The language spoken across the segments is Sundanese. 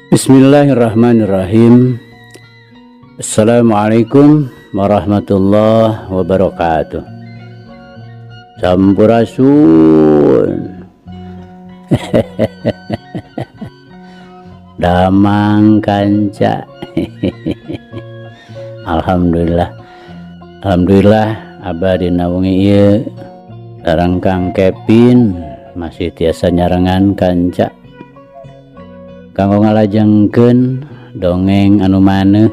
Bismillahirrahmanirrahim. Assalamualaikum warahmatullahi wabarakatuh. Sampurasun. Damang kanca. Alhamdulillah. Alhamdulillah abah dina wengi ieu sareng Kang Kevin masih tiasa nyarengan kanca. Kanggo ngalajengkeun dongeng anu maneuh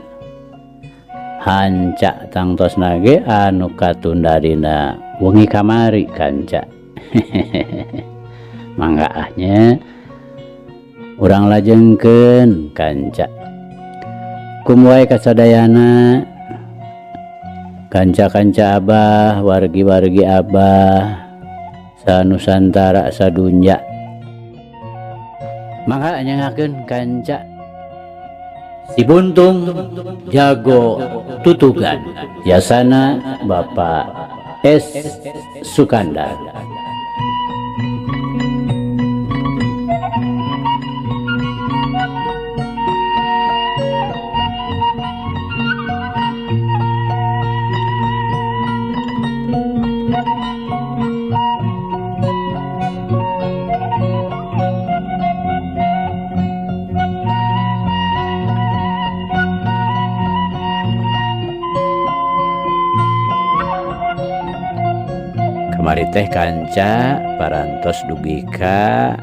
hanca tangtosna ge anu katunda dina wengi kamari kanca. Mangga ah nya urang lajengkeun kanca. Kum wae kasadayana kanca-kanca abah, wargi-wargi abah sanusantara sadunya. Mangga nyangakeun kanca Si Buntung Jago Tutugan yasana Bapak S Sukandar. Kamari teh kanca parantos dugi ka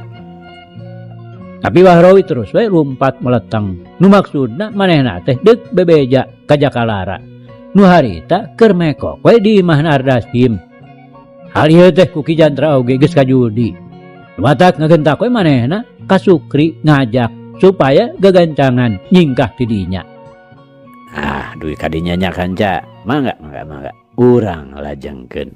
Tapi Bahrowi terus we lumpat meleteng. Nu maksudna manehna teh deuk bebeja ka Jakalara. Nu harita keur mekok we di imahna Ardasim. Hal ieu teh ku Ki Jantra oge geus kajudi. Matak ngagentak we manehna ka Sukri ngajak supaya gagancangan nyingkah ti dinya. Ah, dugi ka dinya nya kanca. Mangga, mangga, mangga. Urang lajengkeun.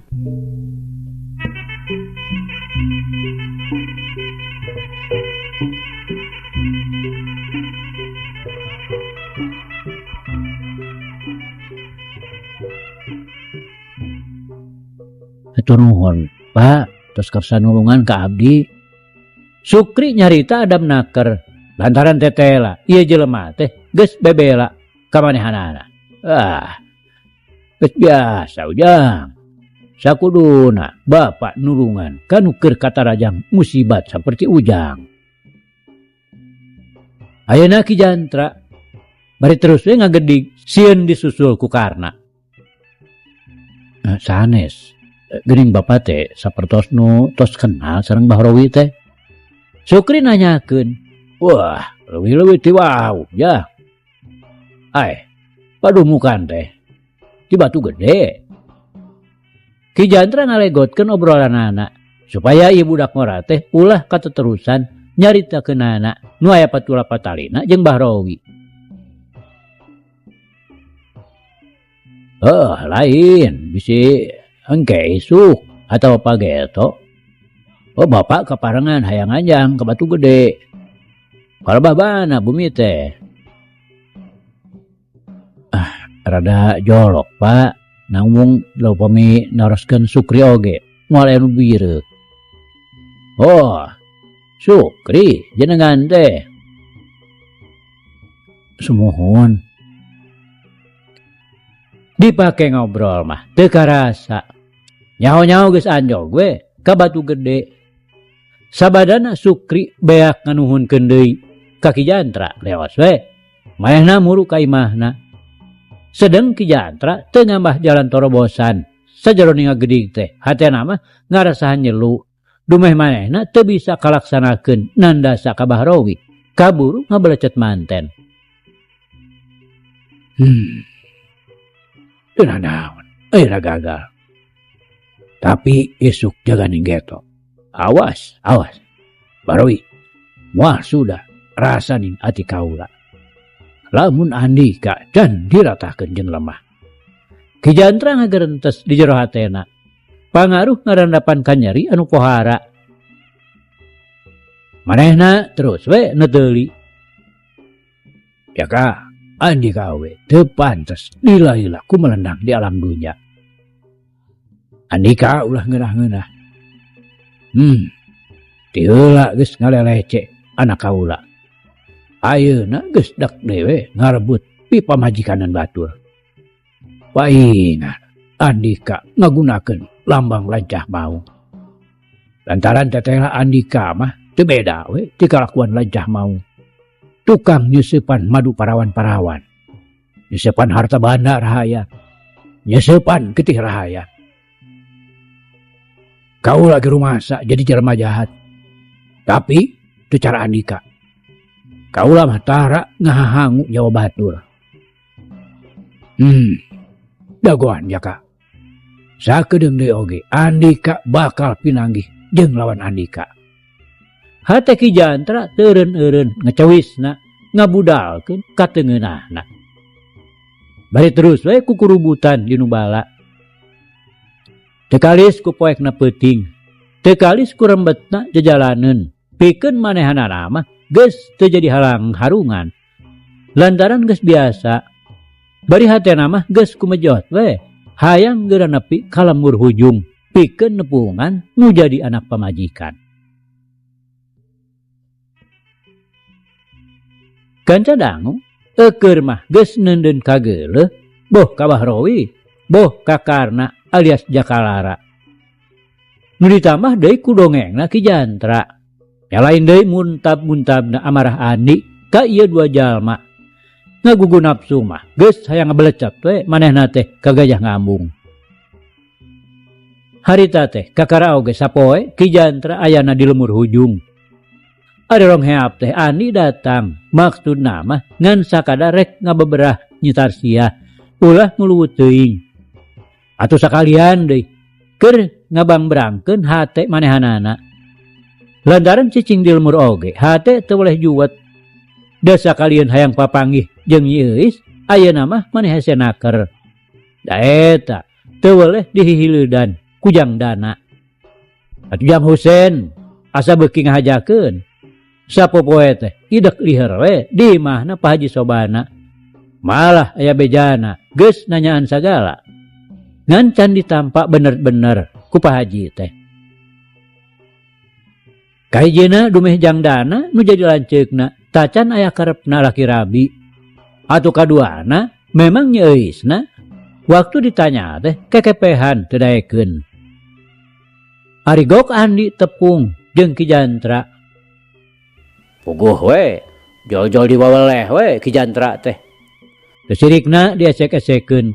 Hatur nuhun, Pak, tos kersa nulungan ka abdi. Sukri nyarita Adam naker lantaran tetela ieu jelema teh geus bebela ka manehanana. Ah, geus biasa ujang. Sakuduna bapak nulungan ka nu keur katarajang musibat saperti ujang. Ayeuna Ki Jantra bari terus we ngagedig sieun disusul ku Karna. Sanes geuning bapak teh sapertos nu tos kenal sareng Bahrowi teh. Sukri nanyakeun, wah leuwih-leuwih ti wau ya. Ai, padumukan teh ti Batu Gede. Ki Jantra ngalegotkeun obrolanana supaya ieu budak ngora teh ulah kateterusan nyaritakeunana nu aya patula patalina jeung Bahrowi. Oh, lain bisi engke isuk atau pageto. Oh, bapak kaparengan hayang anjang ke Batu Gede. Kalebah bana bumi teh. Ah, rada jolok, Pak. Nanggung upami naroskeun Sukri oge moal aya nu bireuk. Oh, Sukri jenengan teh. Sumuhun. Dipake ngobrol mah teu karasa. Nyaho-nyaho geus anjog we ka Batu Gede. Sabadana Sukri beak nganuhunkeun deui ka Ki Jantra leos we. Manehna muru ka imahna. Sedeng Ki Jantra teu ngambah jalan torobosan. Sajaroning ngagedig teh hatena mah ngarasahan nyelu. Dumeh manehna teu bisa kalaksanakeun nandasa ka Bahrowi. Kaburu ngabelecet manten. Teu nanaon, ayeuna gagal. Tapi isuk jaga ninggeto. Awas, awas. Bahrowi, moal sudah rasanin ati kaula. Lamun andika dan diratahkeun jeung lemah. Ki Jantra ngagerentes di jero hatena. Pangaruh ngarandapan kanyeri anu pohara. Manehna terus we neteuli. Ya ka, andika we teu pantes dilailah ku melendang di alam dunya. Andika ulah ngeunah-ngeunah. Ti heula geus ngalelece anak kaula. Ayeuna geus dak dewe ngarebut pi pamajikanan batur. Paingan Andika ngagunakeun lambang lancah maung. Lantaran tetela Andika mah teu beda we ti kalakuan lancah maung. Tukang nyeusepan madu parawan-parawan. Nyeusepan harta banda rahaya. Nyeusepan getih rahaya. Kaula ge rumasa jadi jelema jahat. Tapi teu cara Andika. Kaula mah tara ngahahangu nyawa batur. Dagoan Jaka. Sakedeung deui oge Andika bakal pinanggih jeung lawan Andika. Hate Ki Jantra teureun-eureun ngecawisna ngabudalkeun kateungeunahna. Bari terus we kukurubutan di nu bala. Teu kalis ku poekna peuting, teu kalis ku rembetna jajalaneun, pikeun manehanana mah geus teu jadi halang harungan. Lantaran geus biasa, bari hatena mah geus kumejot we, hayang geura nepi ka lembur hujung, pikeun nepungan nu jadi anak pamajikan. Kanca dangu, eukeur mah geus neundeun kageuleuh, boh ka Bahrowi, boh ka Karna alias Jakalara. Nu ditambah deui ku dongengna Ki Jantra. Nya lain deui muntab-muntabna amarah Andi ka ieu dua jalma. Ngagugu nafsu mah geus hayang ngabelecet we manehna teh ka gajah ngambung. Harita teh kakara oge sapoe Ki Jantra ayana di lemur hujung. Ari rong heap teh Andi datang, maksudna mah ngan sakadar rek ngabeberah Nyi Tarsiah ulah nguluwut teuing. Atuh sakalian deui keur ngabangbrangkeun hate manehanana. Lantaran cicing di lemur oge hate teu boleh juwet. Da sakalian hayang papanggih jeung Nyi Euis, ayeuna mah maneh hese naker. Da eta teu weleh dihihileudan ku Jang Dana. Atuh Jang Husen asa beuki ngahajakeun. Sapopoe teh idek liher we di imahna Pak Haji Sobana. Malah aya bejana geus nanyaan sagala. Ngan can ditampa bener-bener ku Pak Haji teh. Kahijina dumeh Jang Dana nu jadi lanceukna tacan aya karepna laki rabi. Atuh kaduana memang Nyi Euisna waktu ditanya teh kekepehan teu daekeun. Ari gok Andi tepung jeung Ki Jantra. Puguh we, jol-jol diwaweleh we Ki Jantra teh. Kesirikna diesek-esekeun,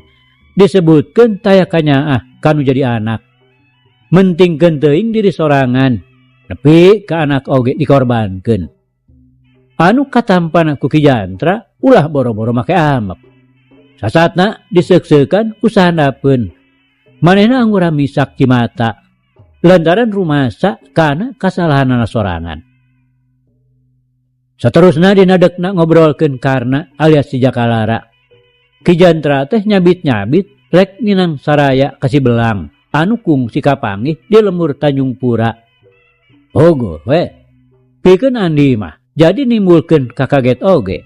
disebutkeun taya kanyaah kanu jadi anak. Mentingkeun teuing diri sorangan, nepi ka anak oge dikorbankeun. Anu katampana ku Ki Jantra ulah boro-boro make amek. Sasatna diseuk-seukan ku sahandapeun. Manehna anggura misak cimata lantaran rumasa kana kasalahanana sorangan. Saterusna dinadekna ngobrolkeun Karna alias si Jakalara. Ki Jantra teh nyabit-nyabit rek ninang saraya ka si Belang anu kungsi kapanggih di lemur Tanjung Pura. Ogo we. Pikeun Andi mah jadi nimbulkeun kakaget oge.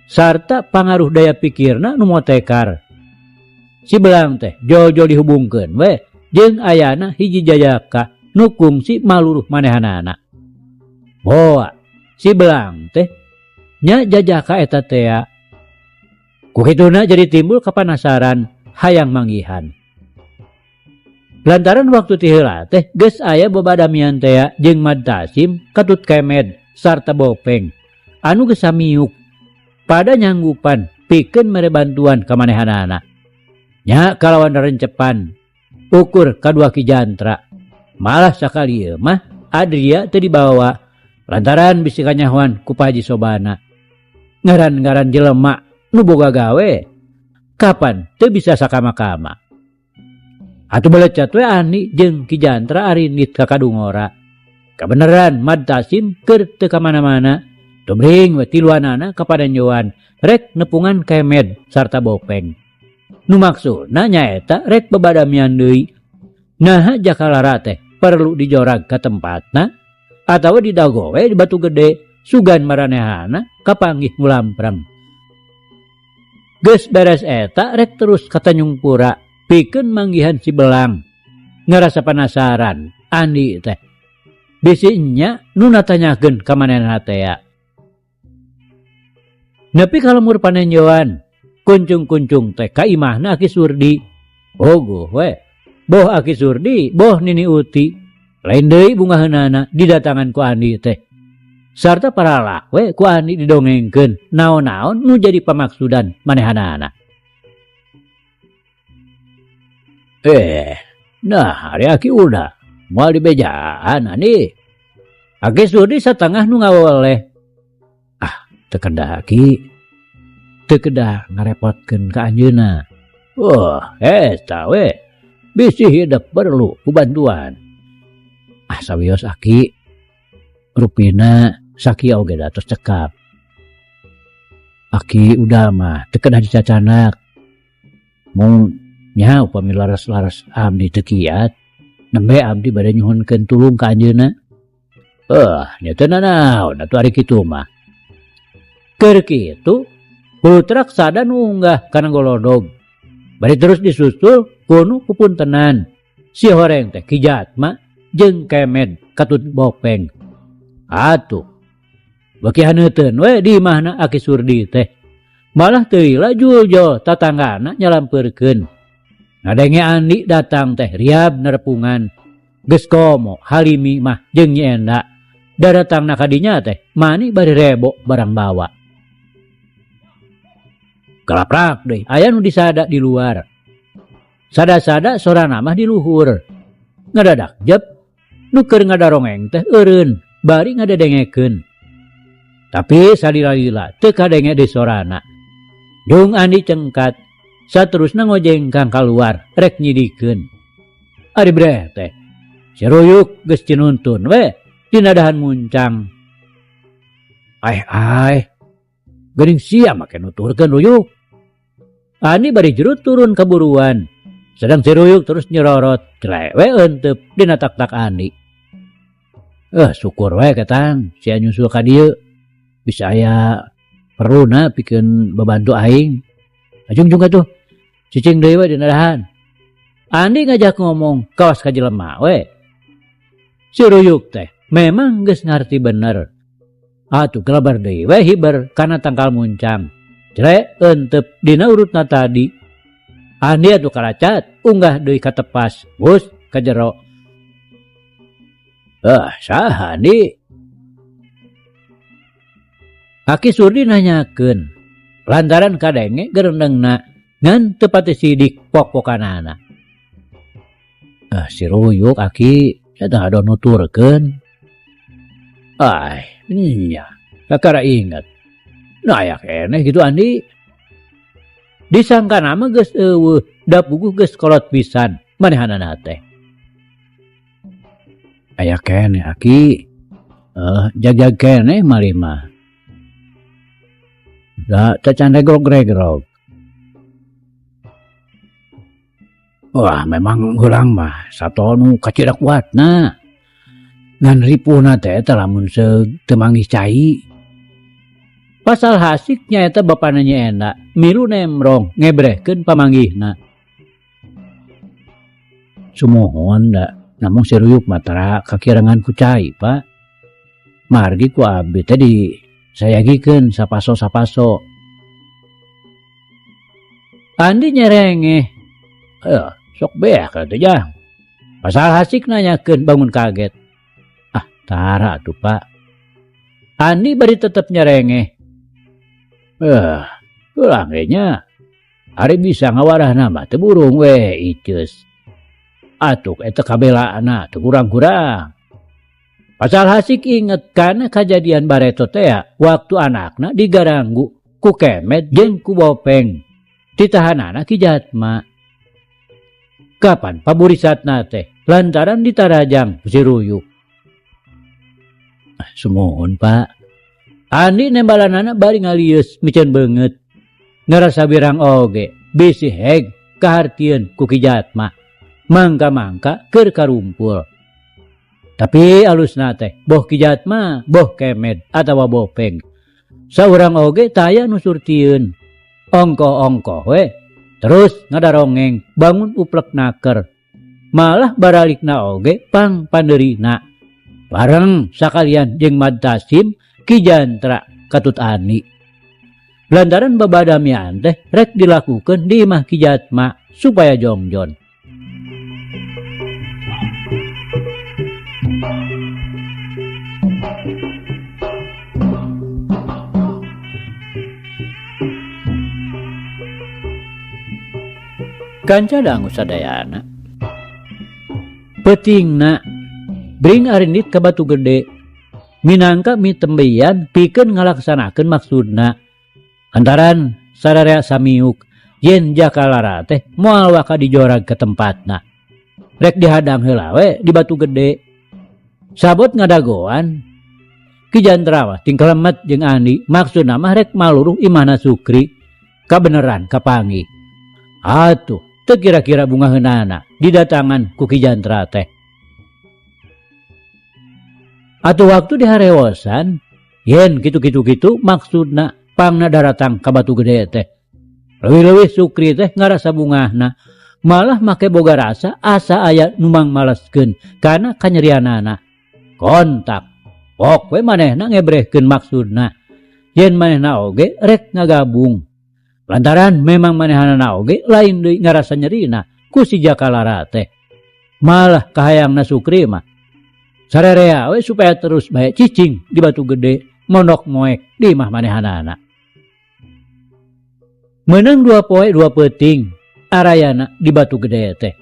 Sarta pangaruh daya pikirna nu motekar. Si Belang teh jol-jol dihubungkeun we jeung ayana hiji jajaka nu kungsi maluruh manehanana. Boa si Belang teh nya jajaka eta tea. Ku kituna jadi timbul kapanasaran hayang manggihan. Lantaran waktu ti heula teh geus aya babadamian tea jeung Mad Tasim, Katut Kemed sarta Bopeng anu geus samiuk pada nyanggupan pikeun mere bantuan ka manehanana. Nya kalawan rencepan ukur kadua Ki Jantra. Malah sakali ieu mah Adria teu dibawa lantaran bisi kanyahoan ku Pak Haji Sobana. Ngaran-ngaran jelema nu boga gawe kapan teu bisa sakama-kama. Atuh belecat we Andi jeung Ki Jantra arindit ka Kadungora. Kabeneran Mad Tasim keur teu ka mana-mana. Tumring we tiluanana ka padanjoan rek nepungan Kemed sarta Bopeng. Nu maksudna nyaeta rek babadamian deui. Naha Jakalara teh perlu dijorag ka tempatna atawa didago we di Batu Gede sugan maranehana kapanggih ngulampreng. Geus beres eta rek terus ka Tanjung Pura pikeun manggihan si Belang. Ngarasa penasaran Andi teh. Bisi nya nu natanyakeun ka manehna tea. Nepi ka lembur panenjoan, kuncung-kuncung teh ka imahna Aki Surdi. Bogoh we. Boh Aki Surdi, boh Nini Uti. Lain deui bungaheunana didatangan ku Andi teh. Sarta paralak we ku Andi didongengkeun naon-naon nu jadi pamaksudan manehanana. Nah ari Aki udah moal dibejaan Andi. Aki Surdi satengah nu ngawoleh. Ah, teu kedah Aki. Teu kedah ngarepotkeun ka anjeunna. Wah, eta we. Bisi hidep perlu ku bantuan. Ah, sawios Aki. Rupina sakieu oge da tos cekap. Aki udah mah teu kedah dicacanak. Mung nya upami laras-laras abdi teu kiat, nembe abdi bade nyuhunkeun tulung ka anjeunna. Nya teu nanaon atuh ari kitu mah. Keur kitu, hulutrak sada nu unggah kana golodog. Bari terus disusul ku nu pupuntenan. Si horeng teh Ki Jatma jeung Kemed katut Bopeng. Atuh, beuki haneuteun we di imahna Aki Surdi teh. Malah teu lila Juljo tatanggana nyalampeurkeun. Ngadenge Andi datang teh riab nerepungan. Geus komo Halimi mah jeung Nyi Enda. Daratangna ka dinya teh mani bari rebo barang bawa. Kalaprak deui aya nu disada di luar. Sada-sada sorana mah di luhur. Ngadadak jep nu keur ngadarongeng teh eureun bari ngadedengekeun. Tapi salila-lila teu kadenge deui sorana. Dung Andi cengkat saterusna ngojengkang kaluar rek nyidikeun. Ari breh teh si Ruyuk geus cinuntun we dina dahan muncang. Aeh aeh, geuning sia make nuturkeun Ruyuk. Andi bari jurut turun kaburuan. Sedang si Ruyuk terus nyerorot celewe eenteup dina tak-tak Andi. Syukur we ketang sia nyusul ka dieu. Bisa aya perluna pikeun babantu aing. Ajung-jung atuh. Cicing deui we dina dahan. Andi ngajak ngomong kawas ka jelema we. Si Ruyuk teh memang geus ngarti bener. Atuh gelebar deui we hiber kana tangkal muncang. Cele eenteup dina urutna tadi. Andi atuh karacat unggah deui ka tepas, bus ka jero. Saha Andi? Aki Surdi nanyakeun. Lantaran kadenge gerendengna ngan teu pati sidik pok-pokanana. Si Ruyuk Aki, eta ado nuturkeun. Ai, nya, kakara inget. Nah, aya keneh kitu Andi. Disangkana mah geus eueuh, da puguh geus kolot pisan manehanana teh. Aya keneh Aki. Jag-jag keneh malih mah. Da tacan regrog-regrog. Wah, memang urang mah sato nu kacida kuatna. Ngan ripuhna teh eta lamun seug teu manggih cai. Pasal hasik nyaeta bapana Nyi Enda milu nemrong ngebrehkeun pamanggihna. Sumuhun da namung si Ruyuk mah tara kakirangan ku cai, Pak. Margi ku abdi teh disayagikeun sapaso-sapaso. Andi nyerengeh. Sok beak atuh jang. Pasal hasik nanyakeun bangun kaget. Ah, tara atuh, Pak. Andi bari tetep nyerengeh. Ulang ge nya. Ari bisa ngawarahna mah teu burung we iceus. Atuk eta kabelaana teu kurang-kurang. Pasal hasik inget kana kajadian bareto tea waktu anakna digaranggu ku Kemed jeung ku Bopeng. Ditahanana Ki Jatma. Kapan paburisatna teh lantaran ditarajang si Ruyuk. Sumuhun, Pak. Andi nembalanana bari ngalieus miceun beungeut. Ngarasa birang oge bisi heg kahartieun ku Ki Jatma. Mangka-mangka keur karumpul. Tapi alusna teh boh Ki Jatma, boh Kemed atawa Bopeng. Saurang oge taya nu surtieun. Ongkoh-ongkoh we terus ngadarongeng bangun uplek naker. Malah baralikna oge pang pandeurina. Bareng sakalian jeung Mad Tasim Ki Jantra katut Ani. Lantaran babadamian teh rek dilakukeun di imah Ki Jatma supaya jongjon. Kanca dangu sadayana. Peutingna bring arindit ka Batu Gede minangka mitembeyan pikeun ngalaksanakeun maksudna. Lantaran sararea samiuk yen Jakalara teh moal waka dijorag ka tempatna. Rek dihadang heula we di Batu Gede. Sabot ngadagoan Ki Jantra mah tingkelemet jeung Andi maksudna mah rek maluruh imahna Sukri kabeneran kapanggih. Atuh teu kira-kira bungaheunana didatangan ku Ki Jantra teh. Atuh waktu diharewosan yen kitu-kitu-kitu maksudna pangna daratang ka Batu Gede teh. Leuwih-leuwih Sukri teh ngarasa bungahna malah make boga rasa asa aya nu mangmaleskeun kana kanyerianana. Kontak pok we manehna ngebrehkeun maksudna yen manehna oge rek ngagabung. Lantaran memang manehanana oge lain deui ngarasa nyerina ku si Jakalara teh. Malah kahayangna Sukri mah sarerea we supaya terus bae cicing di Batu Gede mondok moek di imah manehanana. Meunang 2 poe 2 peuting arayana di Batu Gede teh.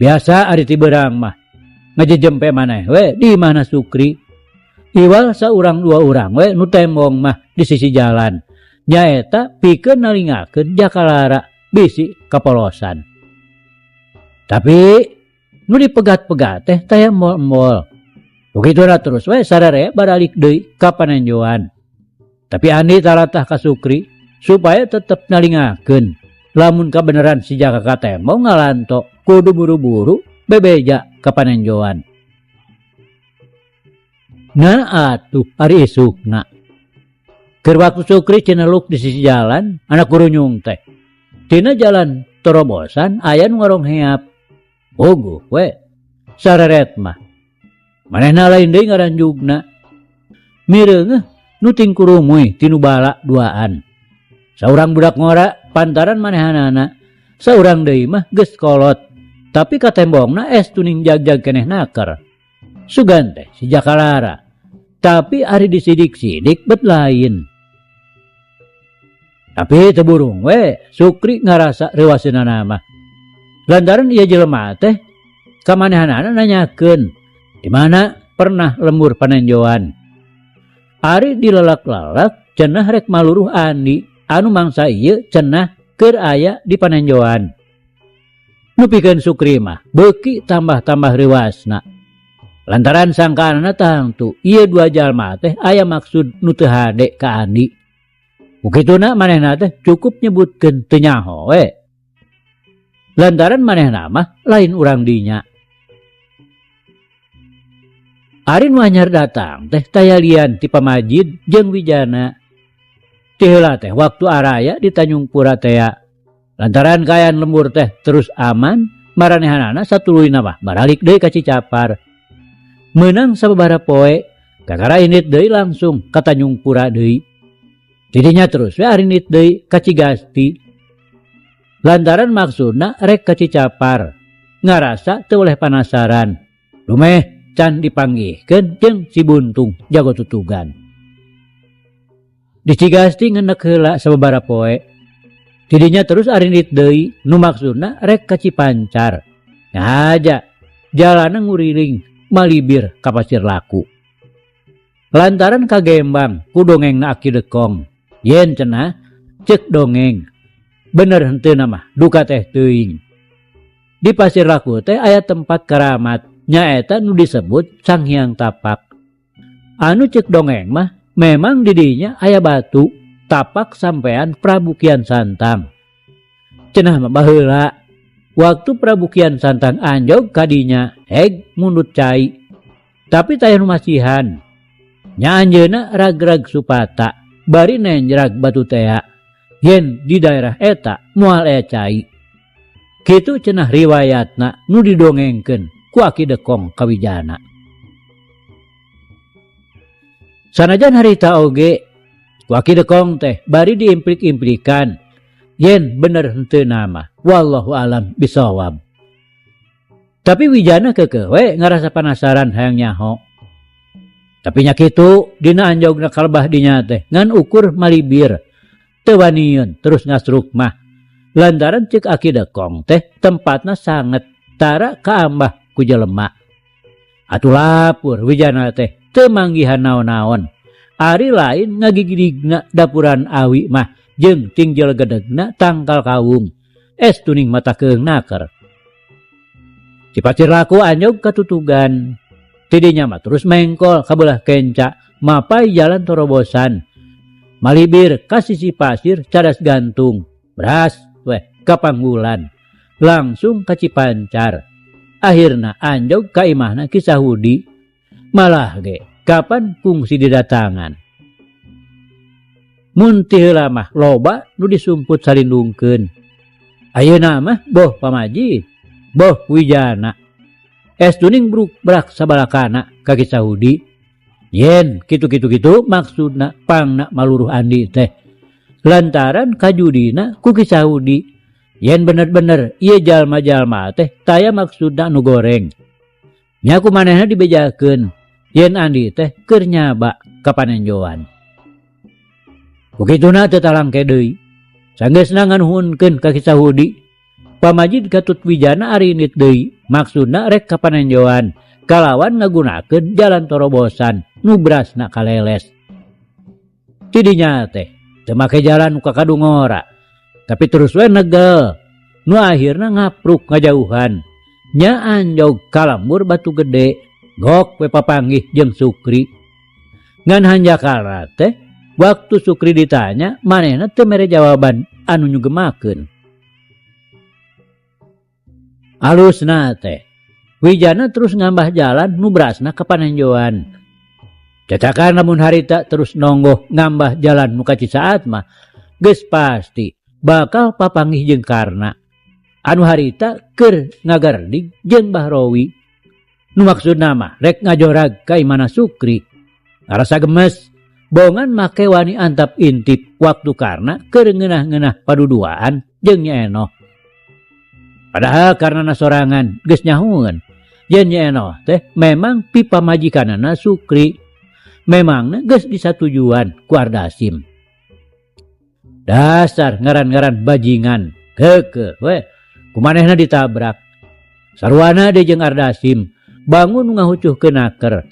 Biasa ari ti beurang mah ngajejempe maneh we di imahna Sukri. Iwal saurang 2 urang we nu tembong mah di sisi jalan. Nyaeta pikeun nalingakeun Jakalara bisi kapolosan. Tapi nu dipegat-pegat teh taya embol-embol. Begitulah terus we sararea baralik deui ka panenjoan. Tapi Andi talatah ka Sukri supaya tetep nalingakeun lamun kabeneran si Jaka katembong ngalanto kudu buru-buru bebeja ka panenjoan. Nah atuh ari isukna. Keur waktu Sukri ceneluk di sisi jalan anak gurunyung teh. Tina jalan torobosan aya nu ngarongheap. Puguh we sareret mah. Manehna lain deui ngaranjugna. Mireungeuh nu tingkurumuy tinu bala duaan. Saurang budak ngora pantaran manehanana, saurang deui mah geus kolot. Tapi katembongna es tuning jag-jag keneh naker. Sugan teh si Jakalara. Tapi ari disidik-sidik bet lain. Tapi teu burung we Sukri ngarasa reuaseunana mah. Lantaran ieu jelema teh kamanehanana nanyakeun di mana pernah lembur panenjoan. Ari dilelak-lelak cenah rek maluruh Andi anu mangsa ieu cenah keur aya di panenjoan. Nu pikeun Sukri mah beuki tambah-tambah reuasna. Lantaran sangkaanana tangtu ieu dua jalma teh aya maksud nu teu hade ka Andi. Ukituna manehna teh cukup nyebutkeun teu nyaho we. Lantaran manehna mah lain urang dinya. Ari nu anyar datang teh tayalian ti Pamajid jeung Wijana. Ti heula teh waktu araya di Tanjung Pura tea. Lantaran kaayaan lembur teh terus aman, maranehanana satuluyna mah baralik deui ka Cicapar. Meunang sababaraha poe, kakara indit deui langsung ka Tanjung Pura deui. Tidinya terus we arindit deui ka Cigasti. Lantaran maksudna rek ka Cicapar, ngarasa teu oleh panasaran. Dumeh can dipanggihkeun jeung si Buntung jago tutugan. Di Cigasti ngenek heula sababaraha poe. Tidinya terus arindit deui nu maksudna rek ka Cipancar. Ngahaja jalana nguriling malibir ka Pasir Laku. Lantaran kagembang ku dongengna Aki Dekong. Yen cenah ceuk dongeng. Bener henteu mah duka teh teuing. Di Pasir Laku teh aya tempat karamat nyaeta nu disebut Sang Hyang Tapak. Anu ceuk dongeng mah memang di dinya aya batu tapak sampean Prabu Kian Santang. Cenah mah baheula waktu Prabu Kian Santang anjog kadinya heg mundut cai. Tapi taya nu masihan. Nya anjeunna rag-rag supata bari nenjrag batu tea. Yen di daerah eta moal aya cai. Kitu cenah riwayatna nu didongengkeun ku Aki Dekong Kawijana. Sanajan harita oge Ku Aki Dekong teh bari diimplik-implikan yen bener henteu mah wallahu alam bisawab. Tapi Wijana keukeuh we ngarasa panasaran hayang nyaho. Tapi nya kitu dina anjogna kalebah dinya teh ngan ukur malibir. Teu waniun terus ngasruk mah. Lantaran cek Aki Dekong teh tempatna sanget tara kaambah ku jelema. Atuh lapur Wijana teh teu manggihan naon-naon. Ari lain ngagigidigna dapuran awi mah jeung tingjel gedegna tangkal kawung. Es tuning mata keung naker. Cipacir laku anjog katutugan. Tidinya mah terus mengkol ka beulah kenca mapai jalan torobosan. Malibir ka sisi pasir cadas gantung. Beras weh ka panggulan. Langsung ka Cipancar. Akhirna anjog ka imahna Ki Sahudi. Malah ge kapan kungsi didatangan. Mun ti heula mah loba nu disumput salindungkeun. Ayeuna mah boh pamajid, boh Wijana. Es tuning bruk brak sabalakana ka Ki Sahudi. Yen kitu-kitu kitu maksudna pangna maluruh Andi teh. Lantaran kajudina ku Ki Sahudi. Yen bener-bener ieu jalma-jalma teh taya maksudna nu goreng. Nya ku manehna dibejakeun yen Andi teh keur nyaba ka panenjoan. Ku kituna teu talangke deui. Sanggeusna nganuhunkeun ka Ki Sahudi. Pamajid katut Wijana arinit deui, maksudna rek ka panenjoan kalawan ngagunakeun jalan torobosan nu brasna kaleles. Tidinya teh teu make jalan nu kakadungora, tapi terus we negel nu akhirna ngapruk ngajauhan. Nya anjog ka lembur Batu Gede, gok we papanggih jeung Sukri. Ngan hanjakala teh waktu Sukri ditanya manehna teu mere jawaban anu nyugemakeun. Alusna teh Wijana terus ngambah jalan nu brasna ka panenjoan. Cacakan lamun harita terus nonggoh ngambah jalan nu ka Cisaat mah geus pasti bakal papanggih jeung Karna. Anu harita keur ngagardig jeung Bahrowi. Nu maksudna mah rek ngajorag ka imana Sukri. Ngarasa gemes bongan make wani antap intip waktu Karna keur ngeunah-ngeunah paduduaan jeung Nyi Enoh. Padahal karena sorangan geus nyahueun yen Nyi Enoh teh memang pipamajikanana Sukri. Memangna geus disatujuan ku Ardasim. Dasar ngaran-ngaran bajingan keukeuh we kumanehna ditabrak. Sarwana deui jeung Ardasim bangun ngahucuhkeun naker.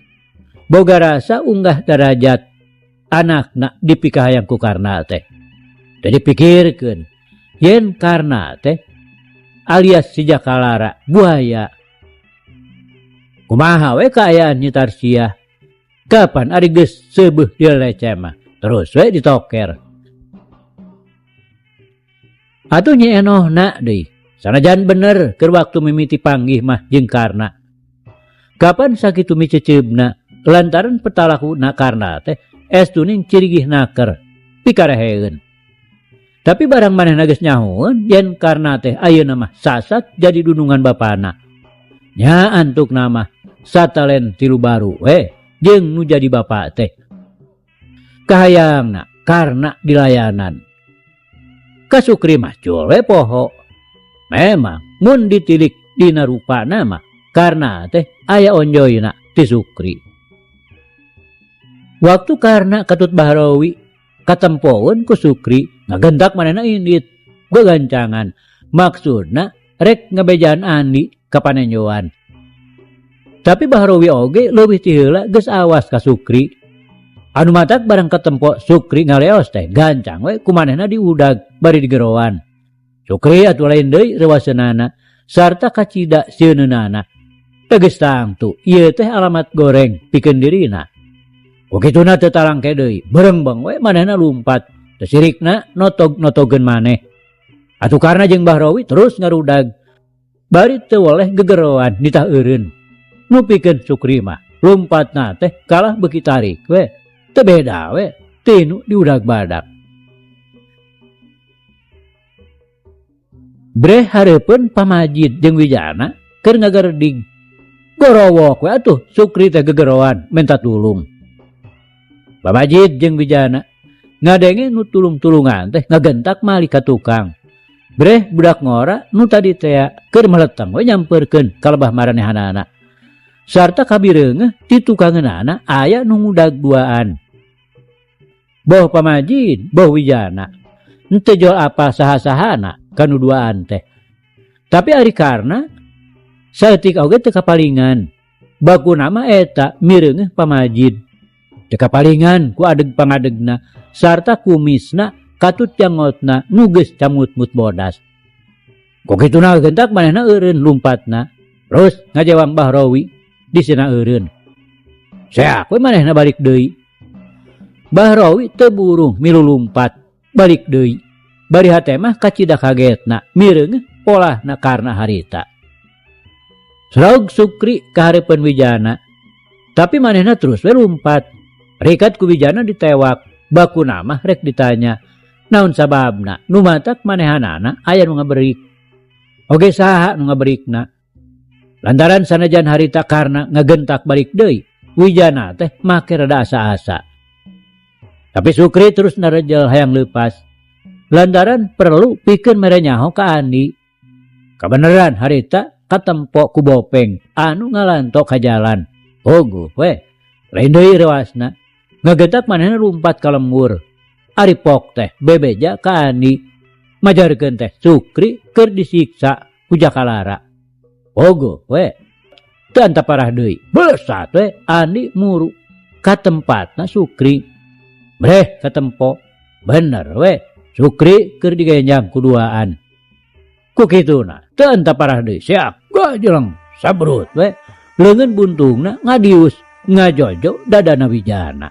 Boga rasa unggah darajat anakna dipikahayang ku Karna teh. Teu dipikirkeun yen Karna teh alias si Jakalara buaya. Kumaha we kaayaan Nyi Tarsiah? Kapan ari geus seubeuh dilece mah terus we ditoker. Atuh Nyi Enohna deui sanajan bener keur waktu mimiti panggih mah jeung Karna. Kapan sakitu miceceubna lantaran petalakuna Karna teh es tuning cirigih naker pikareheun. Tapi barang manehna geus nyahueun yen Karna teh ayeuna mah sasat jadi dunungan bapana. Nya antukna mah satalen tilu baru we jeung nu jadi bapa teh. Kahayangna Karna dilayanan. Ka Sukri mah cul we poho. Memang mun ditilik dina rupana mah Karna teh aya onjoyna ti Sukri. Waktu Karna katut Bahrawi katempoeun ku Sukri ngagentak manehna indit gagancangan maksudna rek ngabejaan Andi ka panenjoan. Tapi Bahrawi oge leuwih ti heula geus awas ka Sukri. Anu matak barang katempo Sukri ngaleos teh gancang we ku manehna diudag bari digeroan. Sukri atuh lain deui reuwaseunana sarta kacida sieunana. Tegas tangtu ieu teh alamat goreng pikeun dirina. Kukituna teu talangke deui, berengbeng we manehna lumpat. Teu sirikna notog-notogeun maneh. Atuh Karna jeung Bahrawi terus ngarudag. Bari teu weleh gegeroan nitah eureun. Nu pikeun Sukri mah lumpatna teh kalah beuki tarik we. Teu beda we tinu diudag badak. Breh hareupeun pamajid jeung Wijana keur ngagerdig. Gorowok we atuh Sukri teh gegeroan menta tulung. Pamajid jeung Wijana Ngadenge nu tulung-tulungan teh ngagentak malik ka tukang. Breh budak ngora nu tadi tea keur meleteng we nyamperkeun ka lebah maranehanana. Sarta kabireungeuh ti tukangeunana aya nu ngudag duaan. Boh pamajid, boh wijana. Henteu jol apa saha-sahana kanu duaan teh. Tapi ari karna saeutik oge teu kapalingan. Bakuna mah eta mireungeuh pamajid. Teu kapalingan ku adeg pangadegna sarta kumisna katut jangotna nu geus camut-mut bodas. Ku kituna gentak manehna eureun lumpatna. Terus ngajewang Bahrawi disina eureun. Seak we manehna balik deui. Bahrawi teu burung milu lumpat balik deui. Bari hate mah kacida kagetna mireungeuh polahna karna harita. Sraug Sukri kahareupeun Wijana. Tapi manehna terus we lumpat. Rikat ku Wijana ditewak. Bakuna mah rek ditanya. Naon sababna? Nu matak manehanana aya nu ngaberik. Oge saha nu ngaberikna? Lantaran sanajan harita karna ngagentak balik deui, Wijana teh make rada asa-asa. Tapi Sukri terus narejel hayang leupas. Lantaran perlu pikeun mere nyaho ka Andi. Kabeneran harita katempo ku Bopeng anu ngalanto ka jalan. Puguh we, lain deui rewasna. Ngagentak manehna lumpat ka lembur. Ari pok teh bebeja ka Andi. Majarkeun teh Sukri keur disiksa ku Jakalara. Puguh we, teu anta parah deui. Besat we Andi muru ka tempatna Sukri. Breh katempo. Bener we, Sukri keur digenjang ku duaan. Ku kituna teu anta parah deui. Siap gajeleng sabrut we. Leungeun buntungna ngadius ngajojo dadana Wijana.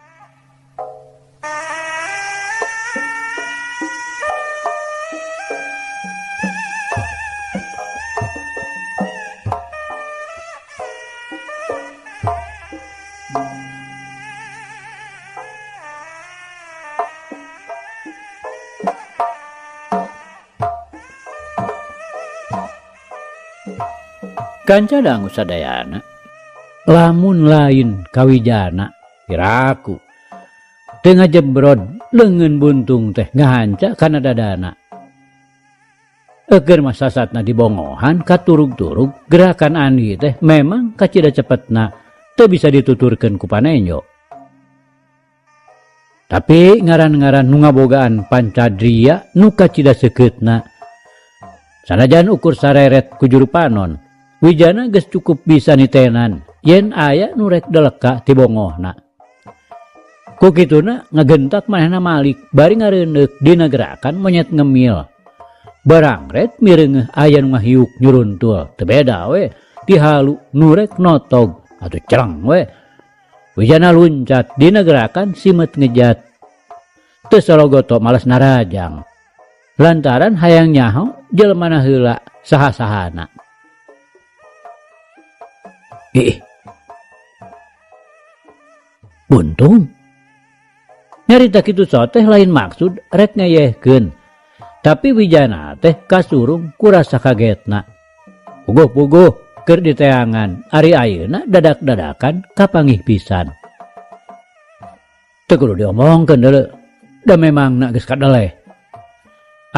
Kanca dangu sadayana lamun lain kawijana piraku teu ngajebrod leungeun buntung teh ngahanca kana dadana. Eukeun mah sasatna dibongohan katurug-turug gerakan Andi teh memang kacida cepetna teu bisa dituturkeun ku panenjo. Tapi ngaran-ngaran nu ngabogaan pancadria nu kacida seukeutna. Sanajan ukur sareret ku juru panon, Wijana geus cukup bisa nitenan yen aya nu rek deleka ti bongohna. Ku kituna ngagentak manehna malik bari ngareundeuk dina gerakan monyet ngemil. Barangret mireungeuh aya nu ngahiuk nyuruntul teu beda we ti halu nu rek notog atuh cereng we. Wijana luncat dina gerakan simet ngejat. Teu sologoto males narajang. Lantaran hayang nyaho jelema heula saha-sahana. Ih. Buntung. Nyarita kitu soteh lain maksud rek ngeyehkeun. Tapi Wijana teh kasurung ku rasa kagetna. Puguh-puguh keur diteangan ari ayeuna dadak-dadakan kapanggih pisan. Teu kudu diomongkeun deuleu. Da memangna geus kadeleh.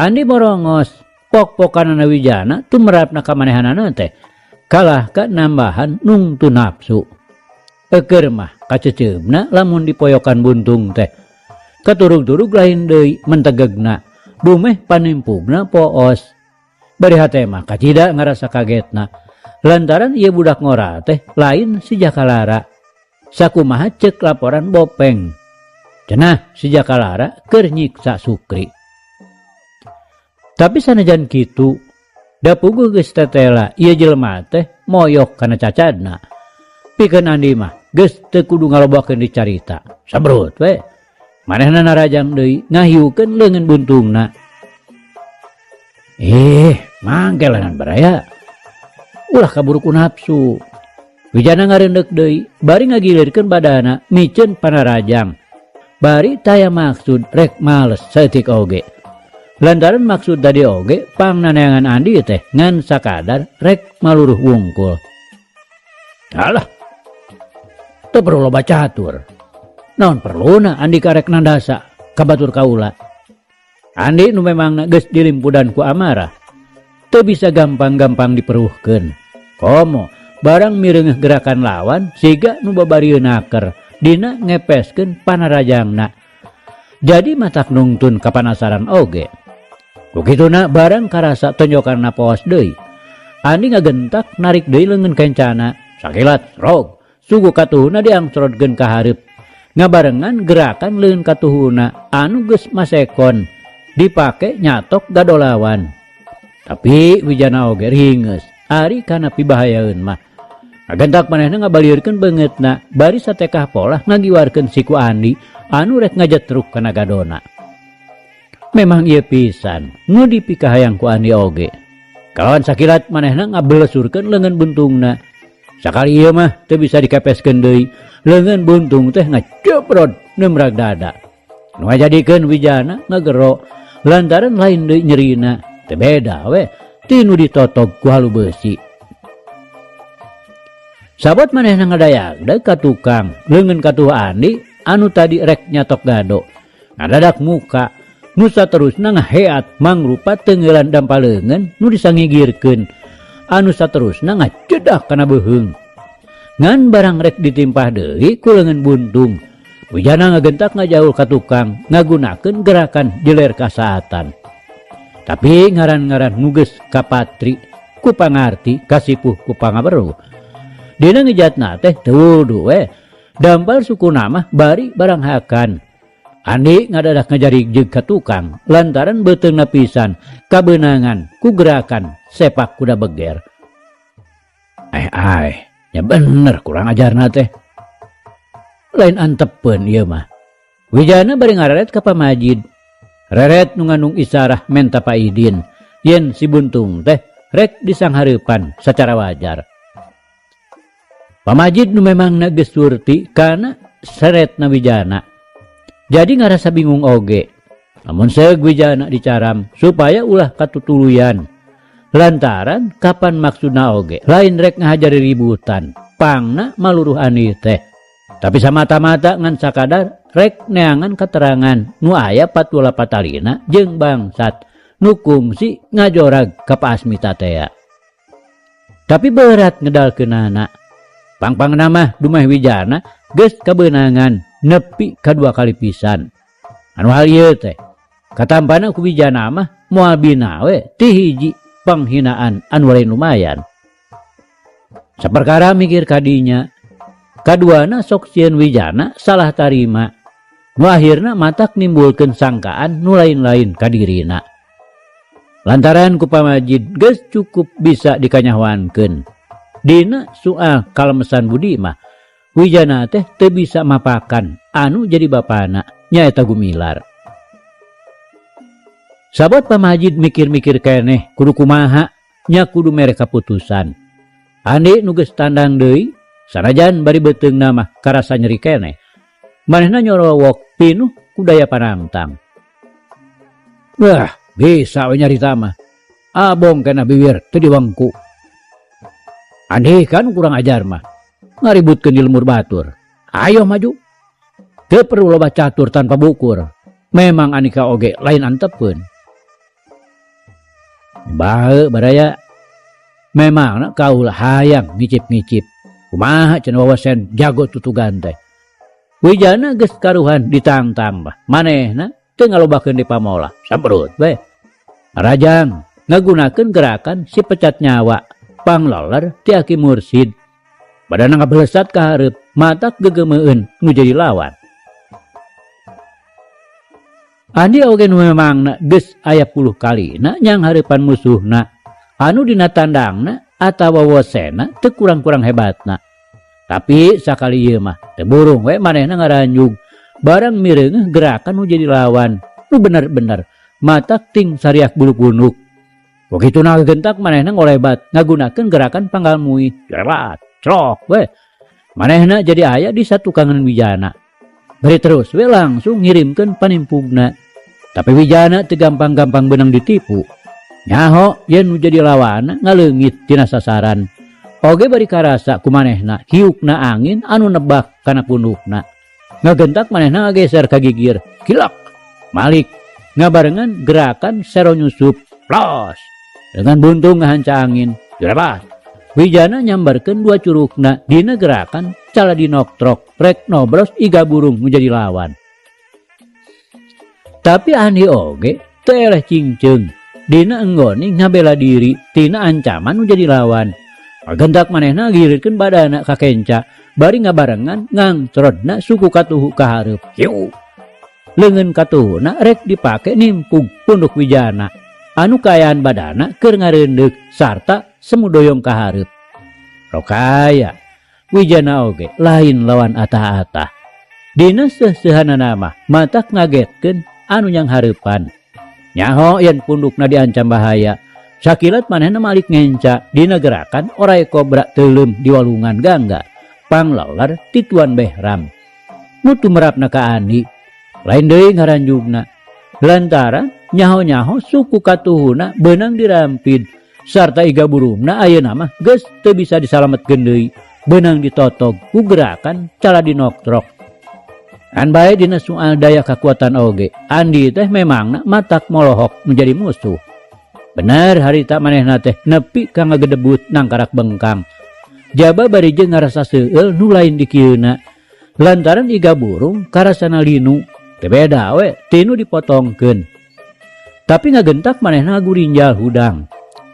Andi morongos pok-pokanana Wijana tumerapna ka manehanana teh. Kalah ka nambahan nungtu nafsu. Eukeun mah kaceceubna lamun dipoyokan buntung teh. Katurug-turug lain deui mentegegna. Dumeh panimpugna poos. Bari hate mah kacida ngarasa kagetna. Lantaran ieu budak ngora teh lain si Jakalara. Sakumaha ceuk laporan Bopeng. Cenah si Jakalara keur nyiksa Sukri. Tapi sanajan kitu, da puguh geus tetela ieu jelema teh moyok kana cacadna. Pikeun Andi mah geus teu kudu ngalobakeun dicarita. Sabrut we. Manehna narajang deui ngahiukeun leungeun buntungna. Mangkelanan baraya. Ulah kaburu ku nafsu. Wijana ngareundeuk deui bari ngagilirkeun badana miceun panarajang. Bari taya maksud rek males saeutik oge. Lantaran maksud tadi oge pangnaneangan Andi teh ngan sakadar rek maluruh wungkul. Alah. Teu perlu loba catur. Naon perluna Andi karek nandasa. ka batur kaula. Andi nu memangna geus dilimpudan ku amarah teu bisa gampang-gampang diperuhkeun. Komo barang mireungeuh gerakan lawan siga nu babarieun naker dina ngepeskeun panarajangna. Jadi matak nungtun kapanasaran oge. Ku kituna barang karasa tonjokanna poos deui. Andi ngagentak narik deui leungeun kencana, sakilat rog suku katuhuna diangcrodkeun ka hareup. Ngabarengan gerakan leungeun katuhuna anu geus masekon dipake nyatok gadolawan. Tapi Wijana oge ringeus ari kana pibahayaeun mah. Ngagentak manehna ngabalieurkeun beungeutna bari satekah polah ngagiwarkeun siku Andi anu rek ngajetruk kana gadona. Memang ieu pisan nu dipikahayang ku Andi oge. Kalawan sakilat manehna ngabelesurkeun leungeun buntungna. Sakali ieu mah teu bisa dikepeskeun deui. Leungeun buntung teh ngaceprot nemrag dada. Nu ngajadikeun Wijana ngagero lantaran lain deui nyerina teu beda we ti nu ditotog ku halu beusi. Sabot manehna ngadayag ka tukang leungeun katuh Andi anu tadi rek nyatok gado. Ngadadak muka nu saterusna ngaheat mangrupa teungeulan dampa leungeun nu disangigirkeun anu saterusna ngacedah kana beuheung. Ngan barang rek ditimpah deui ku leungeun buntung. Wijana ngagentak ngajaul ka tukang ngagunakeun gerakan jeler kasaatan. Tapi ngaran-ngaran nu geus kapatri ku pangarti kasipuh ku pangaberuh. Dina ngejatna teh teu wudu we. Dampal sukuna mah bari barang hakan. Andi ngadadak ngajarig ka tukang lantaran beuteungna pisan kabeunangan ku gerakan sepak kuda beger. Ai, nya bener kurang ajarna teh. Lain antepeun ieu mah. Wijana bari ngareret ka pamajid. Reret nu ngandung isarah menta paidin yen si buntung teh rek disanghareupan sacara wajar. Pamajid nu memangna geus surti kana seretna Wijana. Jadi ngarasa bingung oge. Namun seug Wijana dicaram supaya ulah katutuluyan. Lantaran kapan maksudna oge lain rek ngahajari ributan pangna maluruh Andi teh. Tapi samata-mata ngan sakadar rek neangan keterangan nu aya patula patalina jeung bangsat nu kungsi ngajorag ka Pak Asmita tea. Tapi berat ngedalkeunana. Pangpangna mah dumeh Wijana geus kabeunangan nepi kadua kali pisan. Anu hal ieu teh katampana ku Wijana mah moal bina we ti hiji panghinaan anu lain lumayan. Saperkara mikir kadinya, kaduana sok sieun Wijana salah tarima. Nu akhirna matak nimbulkeun sangkaan nu lain-lain ka dirina. Lantaran ku pamajid geus cukup bisa dikanyahoankeun. Dina soal kalemesan budi mah Wijana teh teu bisa mapakan anu jadi bapana nyaeta Gumilar. Sabot pamajid mikir-mikir keneh kudu kumaha nya kudu mere kaputusan. Andi nu geus tandang deui sanajan bari beuteungna mah karasa nyeri keneh. Manehna nyorowok pinuh ku daya panangtang. Wah, bisa we nyarita mah. Abong kana bibir teu diwengku. Andi kan kurang ajar mah. Ngaributkeun di lemur batur. Ayo maju. Teu perlu loba catur tanpa bukur. Memang Andika oge lain antepeun. Bae baraya. Memang kaula hayang ngicip-ngicip. Kumaha cenah wawasen jago tutugan teh. Wijana geus karuhan ditangtang mah. Manehna teu ngalobakeun di pamolah. Sambrut we. Rajang ngagunakeun gerakan si pecat nyawa pangloler ti Aki Mursid. Badana ngabelesat ka hareup, matak gegemeueun nu jadi lawan. Andi oge nu memangna geus aya puluh kalina nyang hareupan musuhna anu dina tandangna atawa wosena teu kurang-kurang hebatna. Tapi sakali ieu mah teu burung we manehna ngaranjug barang mireungeuh gerakan nu jadi lawan nu bener-bener matak ting sariak bulu punuk. Wakituna gentak manehna ngolebat ngagunakeun gerakan panggal mui jerat crok we. Manehna jadi aya di satukangan Wijana. Bari terus we langsung ngirimkeun panimpugna. Tapi Wijana teu gampang-gampang beunang ditipu. Nyaho yen nu jadi lawanna ngaleungit tina sasaran. Oge bari karasa ku manehna hiukna angin anu nebak kana pundukna. Ngagentak manehna ngageser ka gigir. Kilak. Malik ngabarengan gerakan sero nyusup los dengan buntung ngahanca angin jrebas. Wijana nyambarkeun dua curugna dina gerakan caladinoktrok rek nobros iga burung menjadi lawan. Tapi Andi oge teu eleh cingceung dina enggone ngabela diri tina ancaman menjadi lawan. Gentak manehna girirkeun badana ka kenca bari ngabarengan ngangtrodna suku katuhu ka hareup. Kieu. Leungeun katuhuna rek dipake nimpug punduk Wijana anu kaayaan badana keur ngareundeuk sarta semu doyong ka hareup. Rokaya Wijana oge lain lawan atah-atah. Dina seuh-seuhanana mah matak ngagetkeun anu nyang hareupan. Nyaho yen pundukna diancam bahaya. Sakilat manehna malik ngenca dina gerakan orai kobra teuleum di walungan Gangga. Panglalar tituan Behram. Nu tumerapna ka Andi lain deui ngaranjugna. Lantaran nyaho-nyaho suku katuhuna beunang dirampid sarta iga burungna ayeuna mah geus teu bisa disalametkeun deui. Beunang ditotog ku gerakan caladinoktrok. An bae dina soal daya kakuatan oge, Andi teh memangna matak molohok menjadi musuh. Bener harita manehna teh nepi ka ngagedebut nangkarak bengkang. Jaba bari jeung ngarasa seueul nu lain dikieuna. Lantaran iga burung karasana linu, teu beda we tinu dipotongkeun. Tapi ngagentak manehna gurinjal hudang.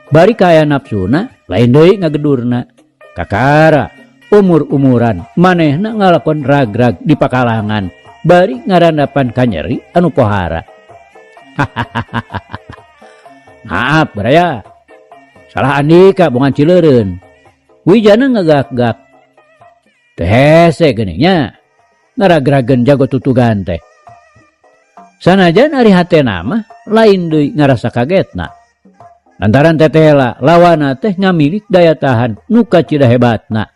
Bari kaya nafsuna lain deui ngagedurna. Kakara umur-umuran manehna ngalakon ragrag di pakalangan bari ngarandapan kanyeri anu pohara. Maaf baraya, salah Andika bongan cileureun. Wijana ngagak-gak. Teu hese geuning nya ngaragrageun jago tutugan teh. Sanajan ari hatena mah lain deui ngarasa kagetna. Lantaran tetela lawana teh ngamilik daya tahan nu kacida hebatna.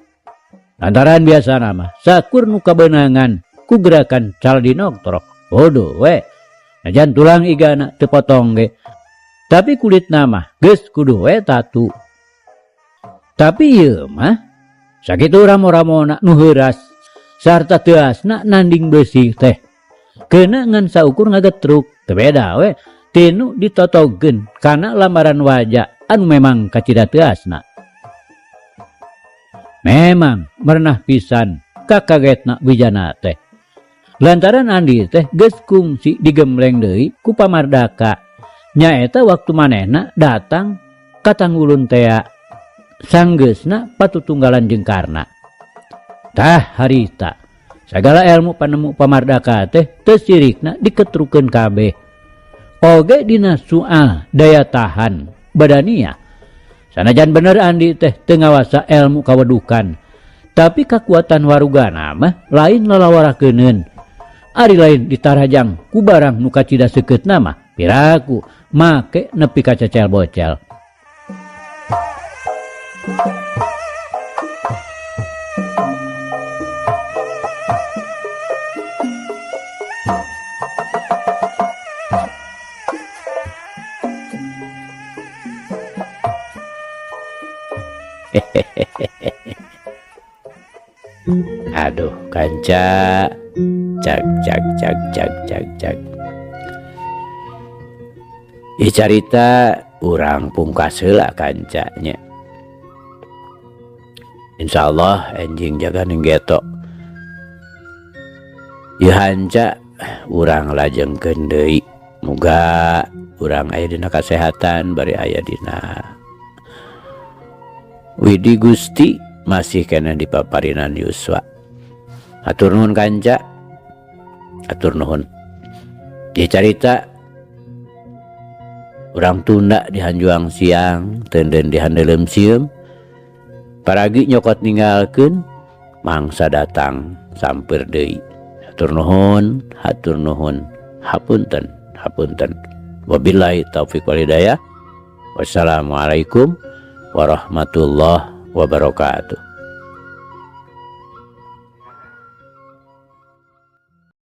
Lantaran biasana mah sakur nu kabeunangan ku gerakan caladinoktrok. Bodoh we. Najan tulang igana teu potong ge. Tapi kulitna mah geus kudu we tatu. Tapi ieu mah sakitu ramo-ramona nu heuras sarta teuasna nanding beusi teh. Keuna ngan saukur ngagetruk teu beda we tinu ditotogkeun kana lamaran waja anu memang kacida teuasna. Memang merenah pisan kakagetna Wijana teh. Lantaran Andi teh geus kungsi digembleng deui ku Pamardaka. Nyaeta waktu manehna datang ka Tanggulun tea. Sanggeusna patutunggalan jeung Karna. Tah harita sagala ilmu panemu Pamardaka teh teu sirikna diketrukeun kabeh. Oge dina soal daya tahan badania. Sanajan bener Andi teh teu ngawasa ilmu kawedukan, tapi kakuatan warugana mah lain lalawarakeuneun. Ari lain ditarajang ku barang nu kacida seukeutna mah piraku make nepi ka cecel bocel. Aduh kanca, cak cak cak cak cak cak. Ih carita urang pungkas heula kancanya. Insyaallah enjing jaga ning geto. Ieu hanca urang lajengkeun deui. Muga urang aya dina kasehatan bari aya dina Widi Gusti masih kena di paparinan Yuswa. Hatur nuhun kanca. Hatur nuhun. Ieu carita urang tunda di hanjuang siang, teunden di handeuleum sieum. Paragi nyokot ninggalkeun, mangsa datang sampeur deui. Hatur nuhun, hatur nuhun. Hapunten, hapunten. Wabillahi taufik wal hidayah. Wassalamualaikum warahmatullahi wabarakatuh.